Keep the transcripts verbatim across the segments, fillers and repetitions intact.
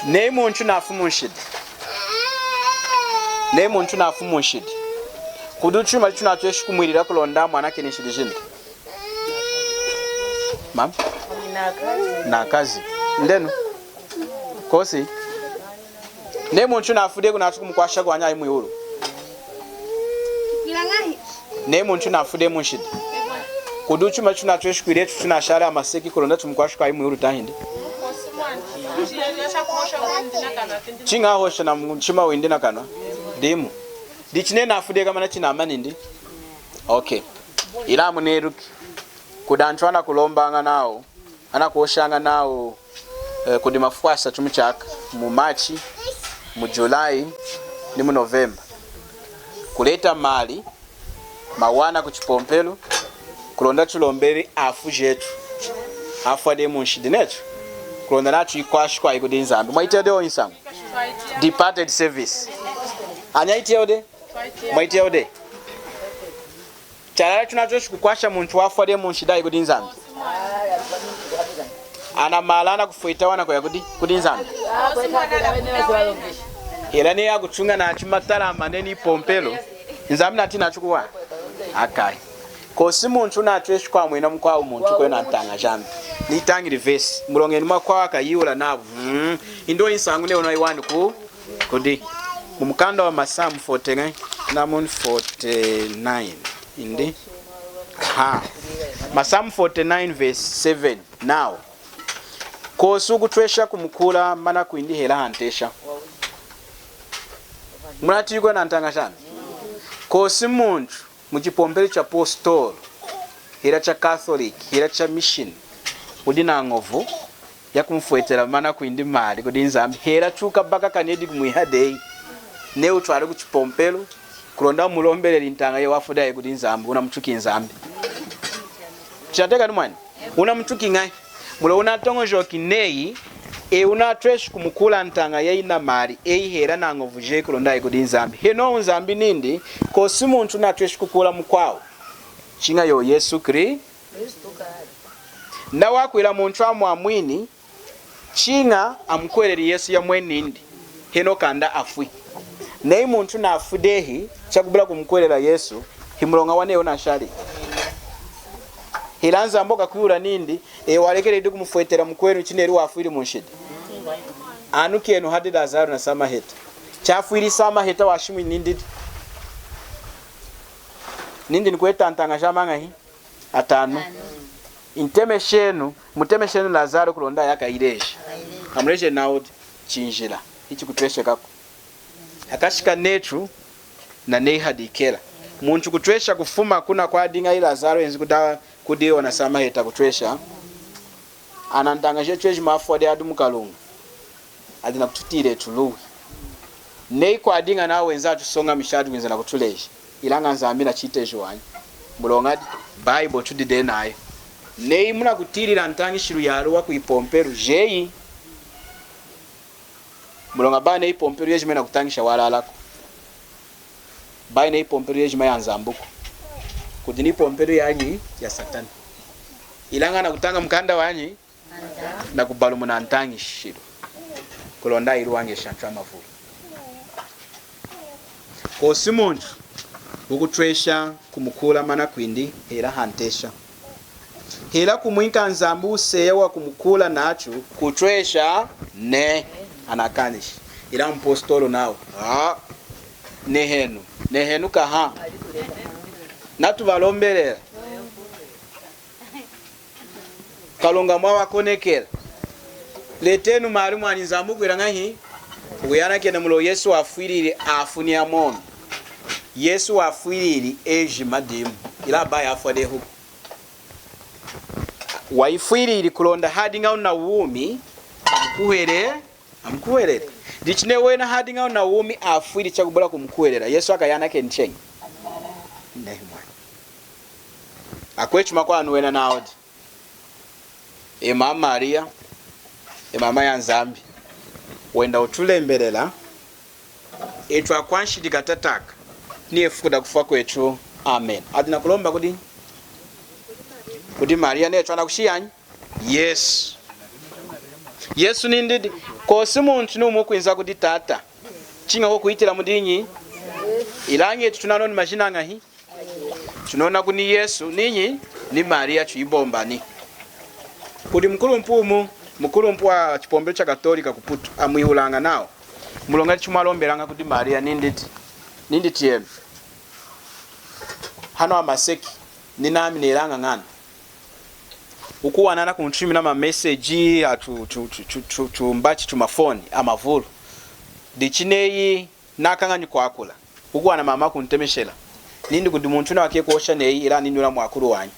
Neyi muntu nafwi munshidi, neyi muntu nafwi munshidi, kudi chuma chitunatweshi kumwilila kulonda amwanakeni nshidi jindi? Mama? Nakazi. Ndenu? Kosi? Neyi muntu nafwi dehi kunatweshi kumukwasha kwanya ayi mwiwulu? Neyi muntu nafwi dehi munshidi, kudi chuma chitunatweshi kwila etu tunashali hamaseki kulonda tumukwashi ayi mwiwulu tahindi? Chiña ahosha na muchima windi na kanwa. Dimu. Dichi neyi nafwi dehi komana chinamani ndi? Okay. Ilaña muneluki. Kudi antu anakulombaña nawu, anakuhoshaña nawu, eh, kudi mafuku asatu muchaka, mu March, mu July, ni mu November, kuleta mali, mawana kuchipompelu, kulonda tulombeli afu jetu, afwa dehi munshidi netu, kulonda nachu ikwashi kwayi kudi Nzambi. Mwayitiya dehi iyi nsañu? Departed service. Anyayitiya dehi? Mwayitiya dehi? Chalala tunatweshi kukwasha muntu wafwa dehi munshidi ayi kudi Nzambi? Ana mali anakufweta wana kuya kudi, kudi Nzambi? Hela neyi akutuña nachu matala amaneni, ipompelu, Nzambi natiyi nachu kuwaha? Akayi. Kosi muntu natweshi kwamwina mukwawu muntu kwenoku antaña jami. Nitañili vesi. Muloña enu makwawu akayihula nawu, hmm, indi iyi nsañu neyi wunayiwani ku Kudi, mu mukanda wa Masamu forty-nine, namun forty-nine, indi? Aha. Masamu forty-nine verse seven. Nawu, kosi wukutwesha kumukuula manakwindi hela hantesha. Munatiyi kwenoku antaña jami? Kosi muntu mu chipompelu cha apostolu, hela cha Catholic, hela cha mission, wudi na ñovu ya kumufwetela manakwindi mali kudi Nzambi, hela chuka baka kanedi kumwiha deyi, neyi wutwali ku chipompelu, kulonda wumulombeleli ntaña yeyi wafwa dehi kudi Nzambi, wunamutuki Nzambi. Chinatiyakani mwani? Wunamutuki ñahi? Muloña wunatoñojoki neyi, eyi wunatweshi kumukuula ntaña yeyi na mali eyi hela na ñovu jeyi kulonda ayi kudi Nzambi. Henohu Nzambi nindi, kosi muntu natweshi kukuula mukwawu, chiña yowu Yesu Kri-, Nda wakwila muntu amwamwini, chiña amukuhweleli Yesu yomweni nindi, henohu kanda afwi. Neyi muntu nafwi dehi chakubula kumukuhwelela Yesu, hi muloña waneyi wunashali. Hela Nzambi wukakwihula nindi, eyi walekeli kumufwetela mukwenu chineli wafwili munshidi? Anukenu hadi Lazaru na Samaheta. Chafwili Samaheta washimwini nindi, nindi nikweti antaña jami añahi? Atanu. Ntemeshenu, mutemeshenu Lazaru kulonda ayi akayileji. Amuleji nawu chinjila, hichikutweshekaku. Akashika netu, na neyi hadi ikela. Muntu kutwesha kufuma kuna kwadiña Lazaru enzi kuda, kudi ona Samaheta kutwesha. Ana antaña jetu ejima afwa dehi adi mukalunga. Adi nakututiyila etu luwi. Neyi kwadiña nawu enzi atusoñamisha adi kwinza nakutuleja. Ilaña Nzambi nachiteji wanyi. Muloña di Bible tudi dehi nayu. Neyi munakutiyilila ntañishilu yaluwa kwipompelu jeyi. Muloña bayi neyi ipompelu yejima yinakutañisha walalaku. Bayi neyi ipompelu yejima ya Nzambuku. Kudi ni ipompelu yanyi ya Satana. Ilaña nakutaña mukanda wanyi nakubalumuna ntañishilu kulonda ayiluwañeshi antu amavulu. Kosi muntu wukutwesha kumukuula manakwindi hela hantesha. Hela kumwinka Nzambi wuseya wakumukuula nachu kutwesha nehi. Anakanishi. Ilaña mupostolu nawu, ah, nehenu, nehenu kaha. Natubalombeleli. Kalunga mwawakonekela. Letenu mali mwani Nzambi wukwila ñahi? Wukuyanakena muloña Yesu wafwilili afu ni amomi. Yesu wafwilili ejima dimu. Ilaña bayi afwa dehuku. Wayifwilili kulonda hadiña wuna wumi, amukuhwele-, amukuhwelele. Dichi neyi wena hadiña wuna wumi afwili chakubula kumukuhwelela, Yesu akayanakeni cheñi? Nehi mwani. Akwetu makwawu wena nawudi. E mama Maria, e mama ya Nzambi, wenda wutulembelela, etu akwanshidi katataka, ni efuku dakufwa kwetu. Amen. Adi nakulomba kudi, kudi Maria, netu anakushiyanyi? Yesu. Yesu nindi, Kwosi muntu niwumu wukwinza kudi Tata, chiña kwoku kwitila mudinyi? Ilaña etu tunanoni majina añahi? Tunonaku ni Yesu, ninyi? Ni Maria, tuyibombani. Kudi mukulumpi wumu, mukulumpi wa chipompelu cha Katolika ku Putu, amwihulaña nawu, muloña dichi mwalombelaña kudi Maria, nindi ti, nindi ti yenu, hanu hamaseki, ninami nelaña ñana. Wukuwana nakuntumina ma message, a tu, tu, tumbachi, tumafoni, amavulu. Dichi neyi nakañanyi kwakula, wukuwana mama kuntemeshela. Nindi kudi muntu nawa keñi kuhosha neyi, ilaña nindi wuna mwakulu wanyi.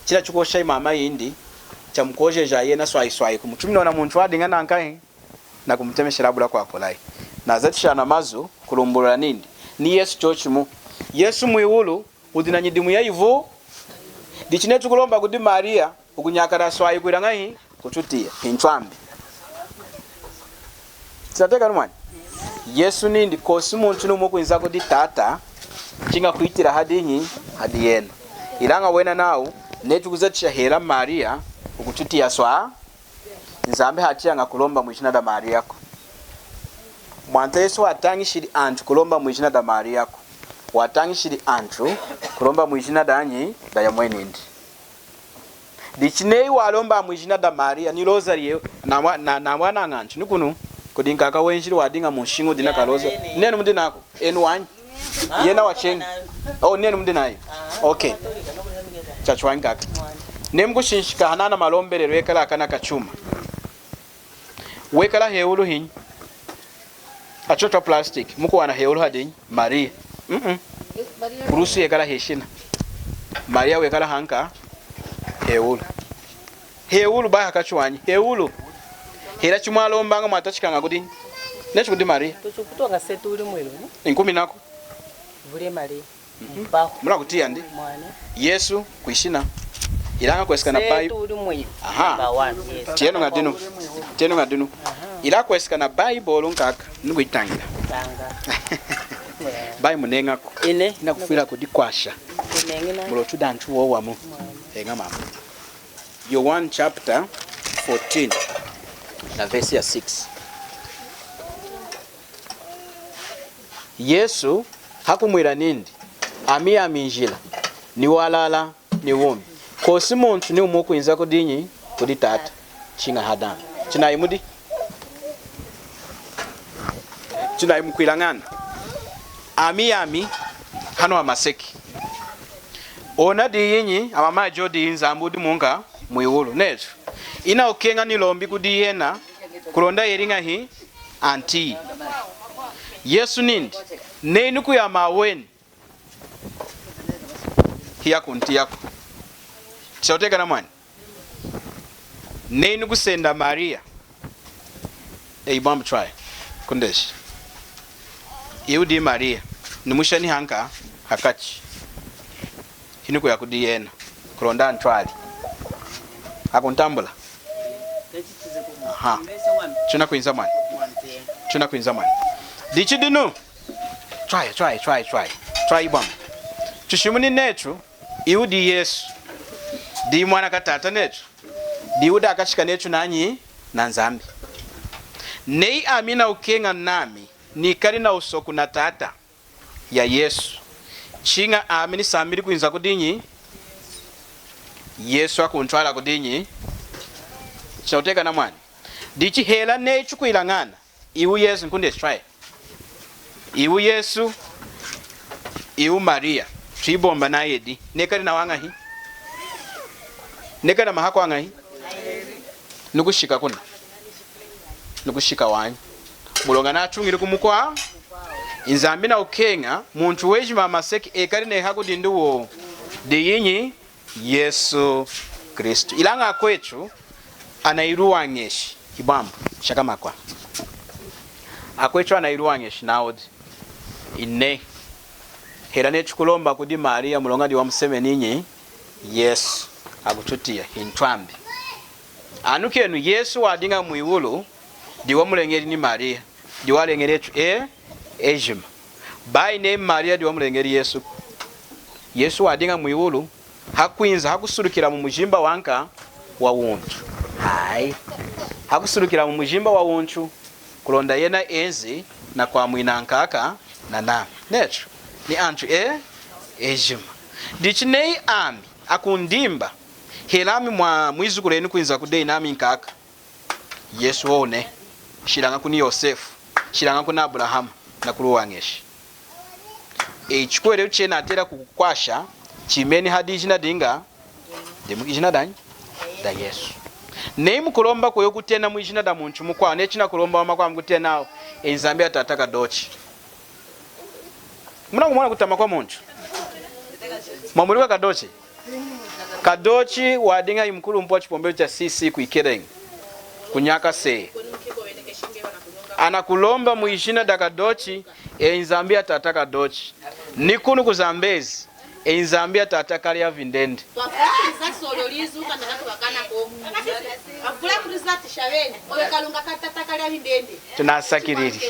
China chikuhosha mama yindi, chamukojeja yena swayi swayi kumutumina ona muntu wadiña nankahi, nakumutemeshela abula kwakulayi. Nazatisha na mazu kulumbulula nindi, ni Yesu chochimu. Yesu mwiwulu wudi na nyidimu yayivu. Dichi neyi tukulomba kudi Maria, wukunyakala swayi kwila ñahi? Kututiya. Hintwambi. Chinatiyakani mwani? Yesu nindi, kwosi muntu niwumu wukwinza kudi Tata, chiña kwitila hadinyi? Hadi yena. Ilaña wena nawu, neyi tukuzatisha hela Maria, wukututiya swayi. Nzambi hatiyaña kulomba mwijina da Mariaku. Mwanta Yesu hatañishili antu kulomba mwijina da Mariaku. Watañishili antu kulomba mwijina danyi? Da yomwenindi. Dichi neyi walomba mwijina da Maria, ni rosary yeyi, namwa-, na-, namwanaña antu nikunu, kudi nkaka wenjili wadiña munshiñu wudi naka rosary. Nenu mudi naku, enu wanyi? Yena wacheñi. Oh, nenu mudi nayu. Okay. Chachiwahi nkaka. Neyi mukushinshika hanana malombelelu ekala akana kachuma. Wekala hewulu hinyi? Acho twa plastic. Mukuwana hewulu hadinyi? Maria. Mm-mm. Kulusu yekala heshina. Maria wekala hanka? Hewulu. Hewulu bayi hakachi wanyi. Hewulu. Hela chimwalombaña mwatachikaña kudinyi? Neyi kudi Maria. Tuchukutonga setu uli mwilu, ne? Nkumi naku. Vule Maria. Mhm. Mula kutiya ndi. Mwana. Yesu kwishina. Ilaña kweseka na Bible. Setu uli mwilu. Aha. Number one, yes. Tiyenu ñadinu. Tiyenu ñadinu. Aha. Ilaña kweseka na Bible nkaka. Nukuyitañila. Taña. Bayi muneñaku. Ine. Inakufwila kudikwasha. Ineñina. Muloña tudi antu wowamu. Mwana. Eña mama. Yohane chapter fourteen na verse ya six. Yesu hakumwila nindi, ami yami njila, ni walala, ni wumi. Kwosi muntu niwumu wukwinza kudinyi? Kudi Tata, chiña hadami. Chinayi mudi? Chinayi mukwila ñana. Ami yami hanu hamaseki. Ona diyinyi? Amama ajo diyi Nzambi wudi munka? Mwiwulu. Netu. Inakukeña nilombi kudi yena, kulonda yeli ñahi? Antiyi. Yesu nindi, neyi nukuyama aweni, hiyakuntiyaku. Chinatiyakani mwani? Neyi nukusenda Maria. Eyi bambu try. Kundeshi. Iwu di Maria. Nimushani hanka? Hakachi. Hinukuya kudi yena. Kulonda antwali. Akuntambula. Aha. Chinakwinza mwani. Chinakwinza mwani. Dichi dinu. Try, try, try, try. Try bambu. Tushimuni netu. Iwu di Yesu, di mwana ka Tata netu, di wudi hakachi ka netu nanyi? Na Nzambi. Neyi ami inakukeña nami nikali na wusoku na Tata, ya Yesu, chiña ami nisambili kwinza kudinyi? Yesu akuntwala kudinyi? Chinatiyakani mwani? Dichi hela neyi tukwila ñana, iwu Yesu, nkundi try. Iwu Yesu, iwu Maria. Twibomba nawu edi. Nekali na wañahi? Nekali na mahaku añahi? Nukushika kuna. Nukushika wanyi. Muloña natuñili kumukwa. Nzambi inakukeña muntu wejima hamaseki ekali neyi hakudindiwu. Diyinyi? Yesu Kristu. Ilaña akwetu anayiluwañeshi, ibambu, shakamakwa. Akwetu anayiluwañeshi nawu di, ine. Hela neyi tukulomba kudi Maria, muloña di wamusemeni nyi? Yesu. Akututiya, hintwambi. Anukenu Yesu wadiña mwiwulu, di wamuleñeli ni Maria. Diwaleñeli etu e, ejima. Bayi neyi Maria diwamuleñeli Yesu. Yesu wadiña mwiwulu, hakwinza, hakusulukila mumujimba wanka? Wawuntu. Ayi. Hakusulukila mumujimba wawuntu. kulonda yena enzi nakwamwina nkaka nanami. Netu ni antu e ejima. Dichi neyi ami akundimba, hela ami mwa mwizukulwenu kwinza kudeyi nami nkaka. Yesu wowune, shilaña kuni Yosefu, shilaña kuni Abulahama, nakuluwañesha. Echi chikuhwelelu chenatela kukukwasha, chimeni hadi ijina diña, dimu ijina danyi? Da Yesu. Neyi mukulomba kweyi kutena mwijina damuntu mukwawu, neyi chinakulomba wama kwami kutena awu, eyi Nzambi ya tata Kadochi. Munakumona kutama kwamuntu? Mwamwiluka Kadochi? Kadochi wadiña himukulumpi wachipompelu cha C C ku Ikelenge, ku Nyakaseya. Anakulomba mwijina da Kadochi, eyi Nzambi ya tata Kadochi. Ni kunu ku Zambezi, eyi Nzambi ya tata Kalya Vindende. Twavula kudi zati solo lizu, kanda natubakana ko. Avula kudi zati shaveni, oyo Kalunga ka tata Kalya Vindende. Tunasakilili.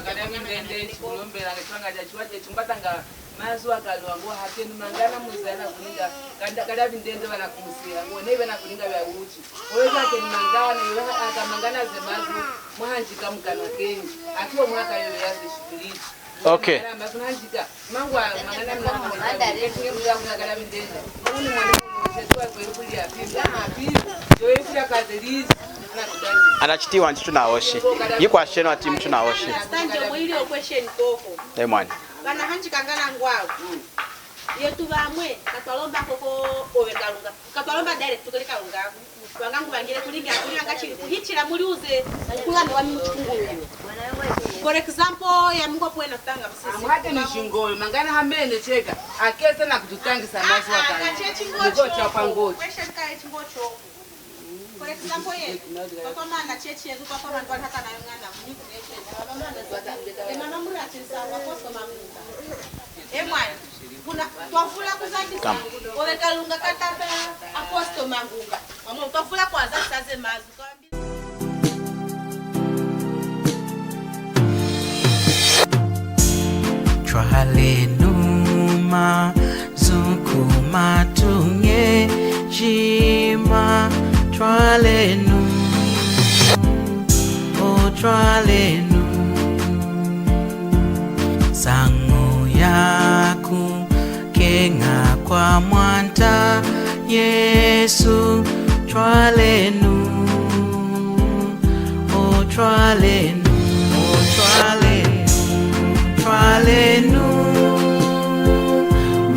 Kalya Vindende, chikulombela, nga chiwanga cha chiwache, chumbatanga mazu a Kalunga, hakenu mangana muze anakulinga, kanda Kalya Vindende vanakumusila, ngo nebe nakulinga vya uchi. Oyo hakenu mangana, yo ha-, aka mangana ze mazu, mwahanjika mukana kenyi. Akiwo mwaka yo ya ze shikiliti. Okay. Mangana mazu nahanjika, mangwa mangana mangana, kenyi muza kuna Kalya Vindende. Muni mwana mwana, Yesu wa kweli kuli ya pili, ya pili. Yo ye kuli ya kazelizi. Anachitiwa nchi tunawoshi. Yikwa sheno ati mtu nawoshi. Stand yo mwili o question koko. Eh, mwani. Vanahanjika ngana ngwawo. Yetu vamwe, katwalomba koko owe Kalunga. Katwalomba direct kuli Kalunga. Wanganguvangile kulinga, kulinga ngachili kuhichila muli uze, ukulanda wami muchikungulwilo. For example, ya mungo kwena tanga musisi. Amwate ni shingoyo, mangana hamene cheka, akese na kututangisa mazu a Kalunga. Mugo cha kwa ngochi. Question ka chingo choko. For example, ye, papa mana chechi yezu, papa mana twali hata nayo ngana, muni kuneche, papa mana zata, e mama mura chinsa, wakoso mamunga. E mwani, kuna, twavula kuzakisa, owe Kalunga ka tata, Apostle Mangunga. Mama, twavula kwazakisa ze mazu, kwambi. Twalenu mazu kumatuña ejima, twalenu, o twalenu. Nsañu yaku keña kwa Mwanta Yesu, twalenu, o twalenu, o twalenu, twalenu,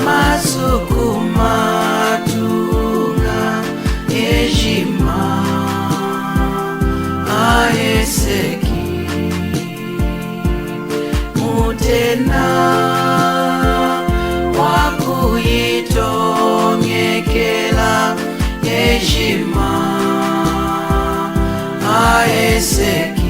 mazu kumatuña ejima, aheseki. Mutena wakuyitoñekela ejima, aheseki.